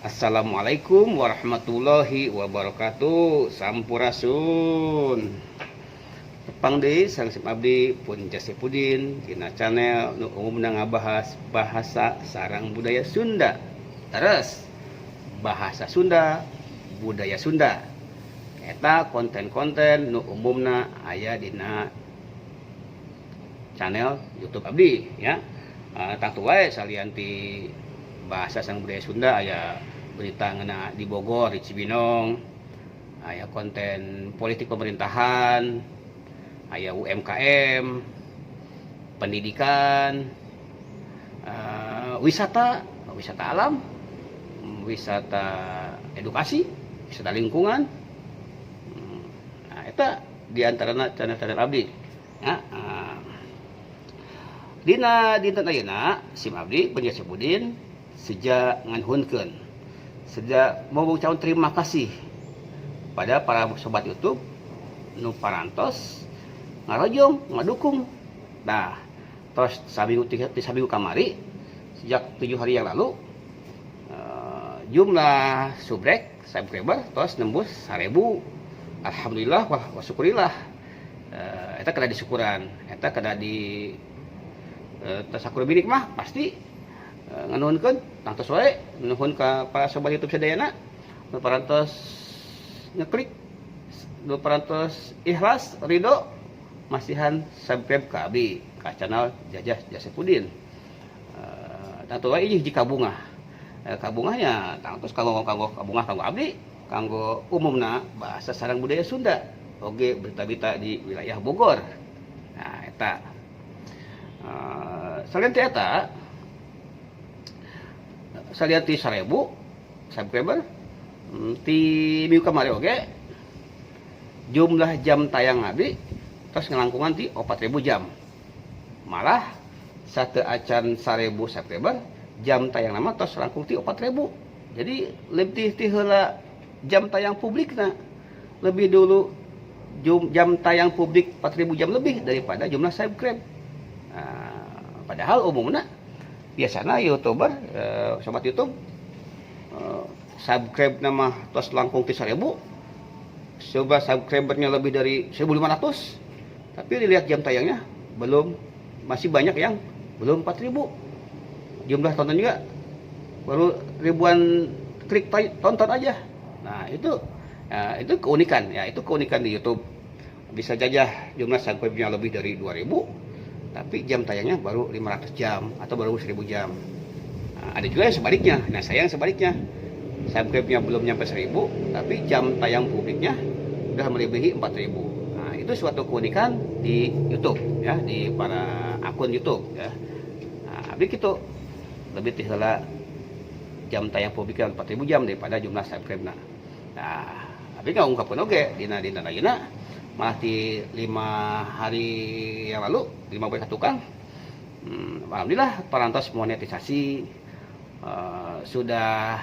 Assalamualaikum warahmatullahi wabarakatuh. Sampurasun. Tepang deui sareng sim abdi pun Jasipudin dina channel nu umumna ngabahas bahasa sareng budaya Sunda. Terus bahasa Sunda, budaya Sunda. Eta konten-konten nu umumna aya dina channel YouTube abdi ya. Tangtu wae salian ti bahasa sareng budaya Sunda aya berita ngena di Bogor, di Cibinong, aya konten politik pemerintahan, aya UMKM, pendidikan, wisata, wisata alam, wisata edukasi, wisata lingkungan. Nah, eta diantarana channel-channel abdi. Ya, dina dinten ayeuna sim abdi Penjasipudin seja nganuhunkeun, seja mau mengucapkan terima kasih pada para sobat YouTube nu parantos ngarojong ngadukung. Nah, terus saminggu ti saminggu kamari, sejak 7 hari yang lalu, jumlah subrek subscriber terus nembus 1000. Alhamdulillah, wah, wa syukurillah. Eta kada disyukuran, eta kada di tasakur bilik mah pasti nganuhunkeun tangtos wae nuhun ka para sobat YouTube sadayana nu parantos ngeklik, nu parantos ikhlas ridho masihan subscribe ka abdi, ka channel Jajah Jasipudin. Tangtu wae hiji kabungah, kabungahnya tangtos kanggo kanggo kabungah kanggo abdi, kanggo umumna bahasa sareng budaya Sunda oge berita-berita di wilayah Bogor. Nah, eta salian ti eta, salian ti 1000 subscriber, ti minggu kamari oge jumlah jam tayang abdi terus ngelangkungan ti 4000 jam. Malah sateuacan 1000 subscriber, jam tayang mah tos langkung ti 4000. Jadi lebih ti heula jam tayang publikna, lebih dulu jam tayang publik 4000 jam lebih daripada jumlah subscribe. Nah, padahal umumnya biasanya youtuber, sobat YouTube, subscribe nama tos langkung ti 1000, coba subscribernya lebih dari 1500, tapi dilihat jam tayangnya belum, masih banyak yang belum 4000, jumlah tonton juga baru ribuan klik tonton aja. Nah, itu ya, itu keunikan ya, itu keunikan di YouTube. Bisa saja jumlah subscribe-nya lebih dari 2000, tapi jam tayangnya baru 500 jam atau baru 1000 jam. Nah, ada juga yang sebaliknya. Nah, saya yang sebaliknya, subscribe-nya belum nyampe 1000, tapi jam tayang publiknya udah melebihi 4000. Nah, itu suatu keunikan di YouTube ya, di para akun YouTube ya. Nah, abdi gitu lebih ti heula jam tayang publiknya 4000 jam daripada jumlah subscribe. Nah, abdi ngungkapkeun oge dina dina ayeuna, malah di 5 hari yang lalu, 5 bulan tukang, alhamdulillah parantos monetisasi, sudah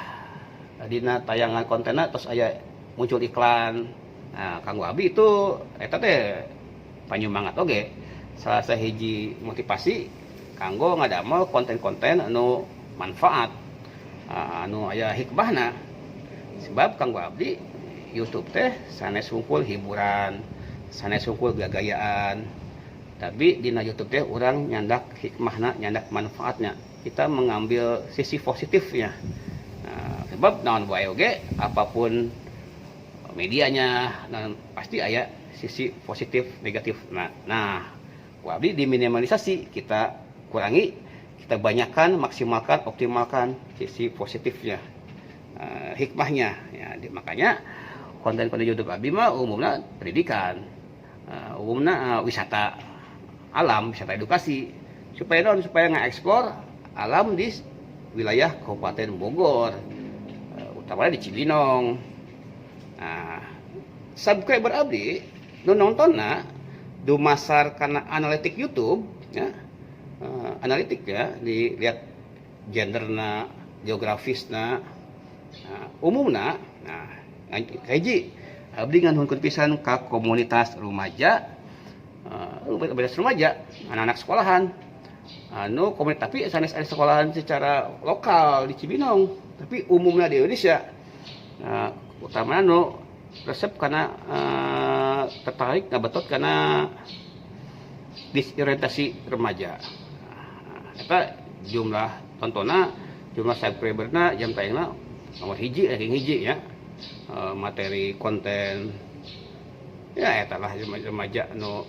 dina tayangan kontennya terus aya muncul iklan. Nah, kanggo abdi itu eta teh panyumangat oge, salah sahiji motivasi kanggo ngadamel konten-konten anu manfaat, anu aya hikmahna, sebab kanggo abdi YouTube teh sanes wungkul hiburan, sanes wungkul gagayaan, tapi dina YouTube teh urang nyandak hikmahna, nyandak manfaatnya, kita mengambil sisi positifnya. Nah, sebab naon wae oge, apapun medianya, nah, pasti aya sisi positif negatif. Nah, ku abdi diminimalisasi, kita kurangi, kita banyakkan, maksimalkan, optimalkan sisi positifnya, hikmahnya ya. Makanya konten-konten YouTube abdi mah umumnya pendidikan, umumnya wisata alam, wisata edukasi, supaya naon? Supaya ngeksplor alam di wilayah Kabupaten Bogor, utamanya di Cibinong. Nah, subscriber abdi nu nontonna dumasar karena analitik YouTube ya, analitik ya, dilihat genderna, geografisna. Nah, umumna, nah, hiji abdi nganuhunkeun pisan ka komunitas remaja, komunitas remaja, anak-anak sekolahan anu komunitas, tapi sanes ada sekolahan secara lokal di Cibinong. Tapi umumnya di Indonesia, nah, utamanya nu resep karena tertarik ngabetot karena disorientasi remaja. Nah, eta jumlah tontonna, jumlah subscriberna, jam tayangna nomor hiji, ranking hiji ya. Materi konten ya eta lah, remaja nu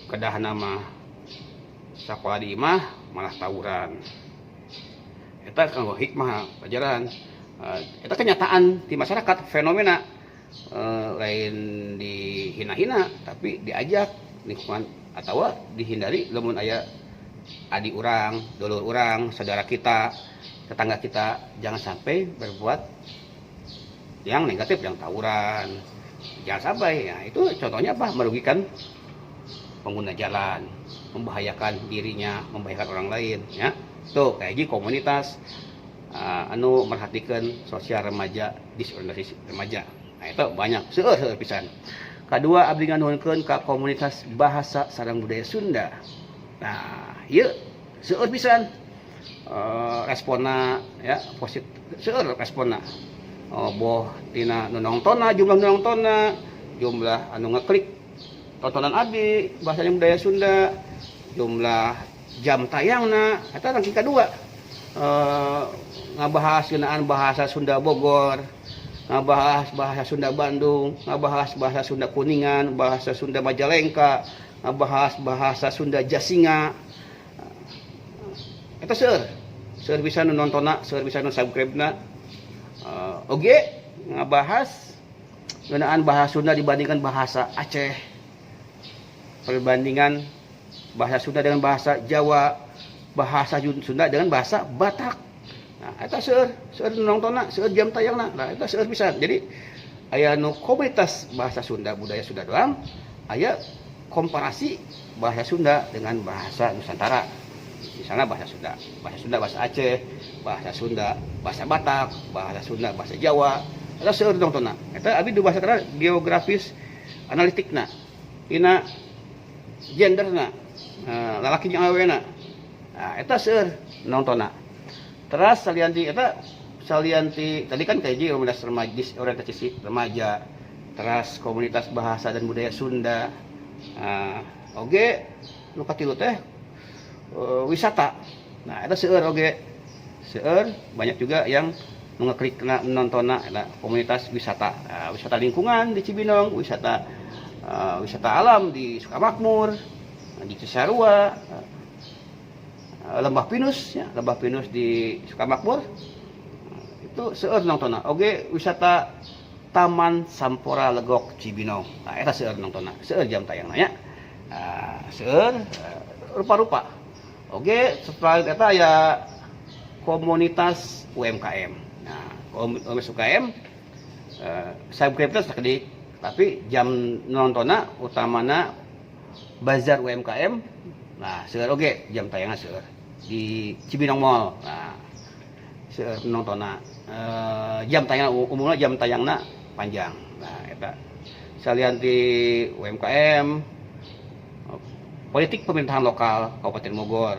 kedahna mah sakola di imah malah tawuran. Eta kanggo hikmah, pelajaran. Eta kenyataan di masyarakat, fenomena, lain dihina-hina, tapi diajak lingkungan atau dihindari lamun aya adik urang, dulur urang, saudara kita, tetangga kita, jangan sampai berbuat yang negatif, yang tawuran. Jangan sampai ya, itu contohnya apa? Merugikan pengguna jalan, membahayakan dirinya, membahayakan orang lain ya. Tuh kayak gini komunitas anu merhatikan sosial remaja, disorientasi remaja. Nah, itu banyak seueur, seueur pisan. Kedua, abdi nganuhunkeun ka komunitas bahasa sareng budaya Sunda. Nah, ieu seueur pisan responna ya, positif, seueur responna. Oh, boh tina nu nongtonna, jumlah nu nongtonna, jumlah anu ngeklik tontonan abdi bahasa budaya Sunda, jumlah jam tayangna. Eta ranking kedua, ngabahas ngeunaan bahasa Sunda Bogor, ngabahas bahasa Sunda Bandung, ngabahas bahasa Sunda Kuningan, bahasa Sunda Majalengka, ngabahas bahasa Sunda Jasinga. Eta seueur, seueur bisa nu nontonna, seueur bisa nu subscribe-na. Oge ngabahas ngeunaan bahasa Sunda dibandingkan bahasa Aceh, perbandingan bahasa Sunda dengan bahasa Jawa, bahasa Sunda dengan bahasa Batak. Nah, eta seueur, seueur nu nontonna, seueur jam tayangna. Nah, eta seueur pisan. Jadi aya nu komunitas bahasa Sunda, budaya Sunda doang, aya komparasi bahasa Sunda dengan bahasa Nusantara. Misalnya bahasa Sunda, bahasa Sunda bahasa Aceh, bahasa Sunda bahasa Batak, bahasa Sunda bahasa Jawa. Eta seueur nontonna. Eta abdi di bahasa karena geografis analitikna. Dina genderna, lalaki jeung awewena. Nah, eta seueur nontonna. Terus salian ti eta, salian ti tadi kan kayak komunitas remaja, orientasi remaja, terus komunitas bahasa dan budaya Sunda. Nah, oge nu katilu teh wisata. Nah, eta seueur oge. Seueur, banyak juga yang mengeklik menontonna eta komunitas wisata. Nah, wisata lingkungan di Cibinong, wisata wisata alam di Sukamakmur, di Cisarua, Lembah Pinus ya, Lembah Pinus di Sukamakmur. Itu seueur nontonna. Oge wisata Taman Sampora Legok Cibinong. Nah, eta seueur nontonna, seueur jam tayangna ya. Nah, seueur rupa-rupa. Oge setelah eta ya komunitas UMKM. Nah, komunitas UMKM subscribe teh sakedik, tapi jam nontonna utamana bazar UMKM. Nah, seueur oge jam tayangna, seueur di Cibinong Mall. Nah, seueur nontonna, jam tayang umumnya, jam tayangna panjang. Nah, eta salian di UMKM, politik pemerintahan lokal Kabupaten Bogor,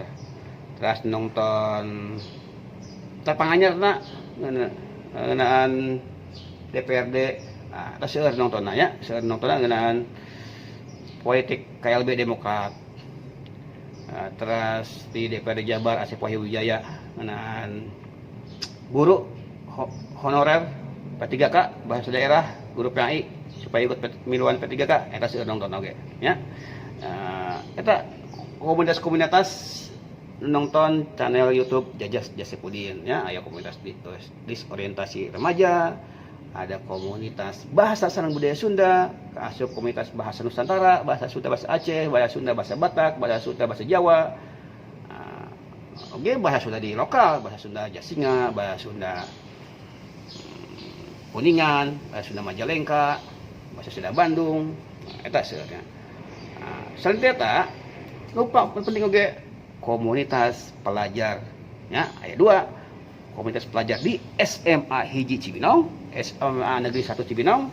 terus nonton terpanganyarna ngeunaan DPRD. Nah, eta seueur nontonna ya, seueur nontonna ngeunaan politik KLB Demokrat. Nah, terus di DPRD Jabar Asep Wahyu Wijaya ngeunaan guru honorer P3K, bahasa daerah, guru PAI supaya ikut pemiluan P3K, eta seueur nonton oge ya. Nah, eta komunitas-komunitas nonton channel YouTube Jajas Jasepudin ya. Aya komunitas di disorientasi remaja, ada komunitas bahasa sareng budaya Sunda, asup komunitas bahasa Nusantara, bahasa Sunda bahasa Aceh, bahasa Sunda bahasa Batak, bahasa Sunda bahasa Jawa. Nah, oke, bahasa Sunda di lokal, bahasa Sunda Jasinga, bahasa Sunda Kuningan, bahasa Sunda Majalengka, bahasa Sunda Bandung. Nah, eta seueurnya. Nah, selain eta, lupa penting oge komunitas pelajar ya, aya dua komunitas pelajar di SMA Hiji Cibinong, SMA Negeri 1 Cibinong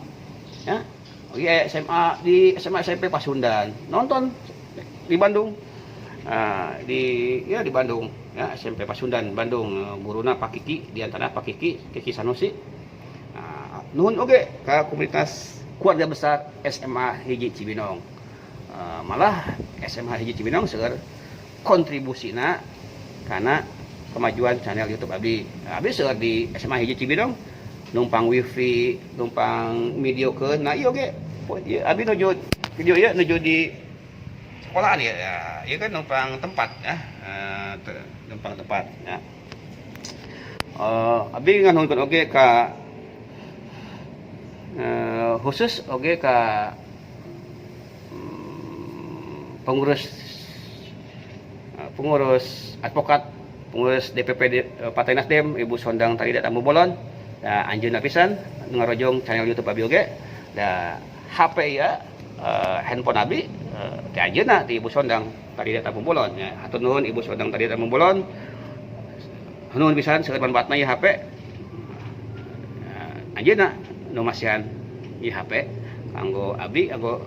ya. Oh iya, SMA, di SMA SMP Pasundan nonton di Bandung. Nah, di ya di Bandung. ya, SMP Pasundan Bandung, guruna Pak Kiki, diantara Pak Kiki, Kiki Sanusi. Nah, nuhun oge ka komunitas keluarga besar SMA 1 Cibinong. Malah SMA 1 Cibinong seueur kontribusina karena kemajuan channel YouTube abdi. Nah, abdi seueur di SMA 1 Cibinong numpang wifi, numpang videokeun. Nah, ieu oge abdi nuju video ieu nuju di sekolahan ya, ya, ieu kan numpang tempat ya, numpang tempat ya. Abdi nganuhunkeun oge ka khusus oge ka pengurus pengurus advokat, pengurus DPP Partai Nasdem, Ibu Sondang Tarida Tampubolon, da anjeunna pisan nu ngarojong channel YouTube abdi oge. Da HP ya, handphone abdi ti anjeunna, ti Ibu Sondang Tarida Tampubolon ya. Hatur nuhun, Ibu Sondang Tarida Tampubolon. Nuhun pisan, seueur manfaatna ieu HP. Anjeunna nu masihan ieu HP kanggo abdi, kanggo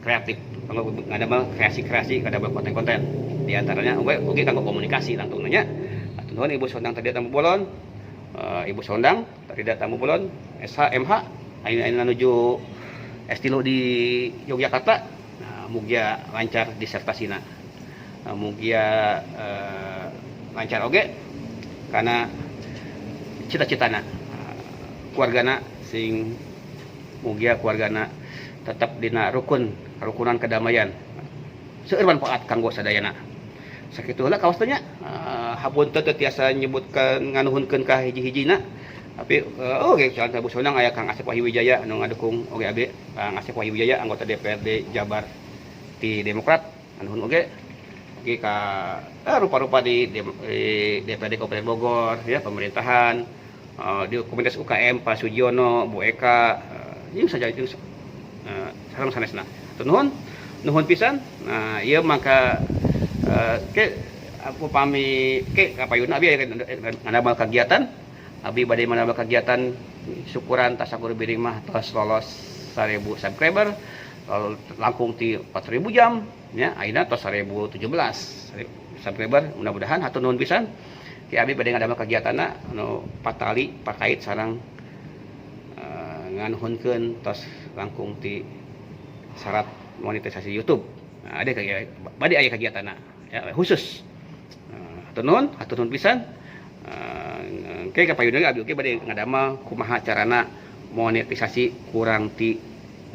kreatif, kanggo ngadamel kreasi-kreasi, ngadamel konten-konten. Di antaranya oge oge kanggo komunikasi langsung nya. Hatur nuhun, Ibu Sondang Tarida Tampubolon. Ibu Sondang Tarida Tampubolon SH MH ayeuna nuju S3 di Yogyakarta. Nah, mugia lancar disertasina. Nah, mugia lancar oge karena cita-citana, keluargana sing mugia keluargana tetap dina rukun, kerukunan, kedamaian, seueur manfaat kanggo sadayana. Sakitu heula kawas teh nya. Hapunten teu tiasa nyebutkeun, nganuhunkeun ka hiji-hijina, tapi oke, jalan Ibu Sondang, aya Kang Asep Wahyu Wijaya anu ngadukung oge abdi. Kang Asep Wahyu Wijaya, anggota DPRD Jabar ti Demokrat, nuhun oge. Oge ka rupa-rupa di DPRD Kabupaten Bogor ya, pemerintahan, di komunitas UKM, Pak Sujiono, Bu Eka, jeung saja jeung sareng sanesna. Nuhun, nuhun pisan. Nah, ieu maka ke upami ke kapayuna abi aya ngadamel kegiatan, abi bade ngadamel kegiatan syukuran tasakur biring mah tos lolos 1000 subscriber, langkung ti 4000 jam ya, ayeuna tos 1017 subscriber. Mudah-mudahan, hatur nuhun pisan. Ki abi bade ngadamel kegiatanna anu patali pakait sareng nganuhunkeun tos langkung ti syarat monetisasi YouTube. Nah, ada kegiatan, bade aya kegiatanna ya, khusus. Hatur nuhun, hatur nuhun pisan. Ke kapayuna abdi oge bade ngadamel kumaha carana monetisasi kurang ti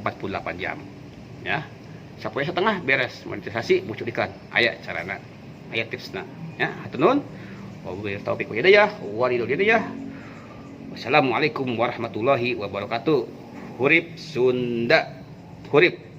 48 jam ya, sapoe setengah beres monetisasi, muncul iklan, aya carana, aya tipsna ya. Hatur nuhun, wabillahi taufiq wal hidayah, waridul hidayah. Wassalamualaikum warahmatullahi wabarakatuh. Hurip Sunda, hurip.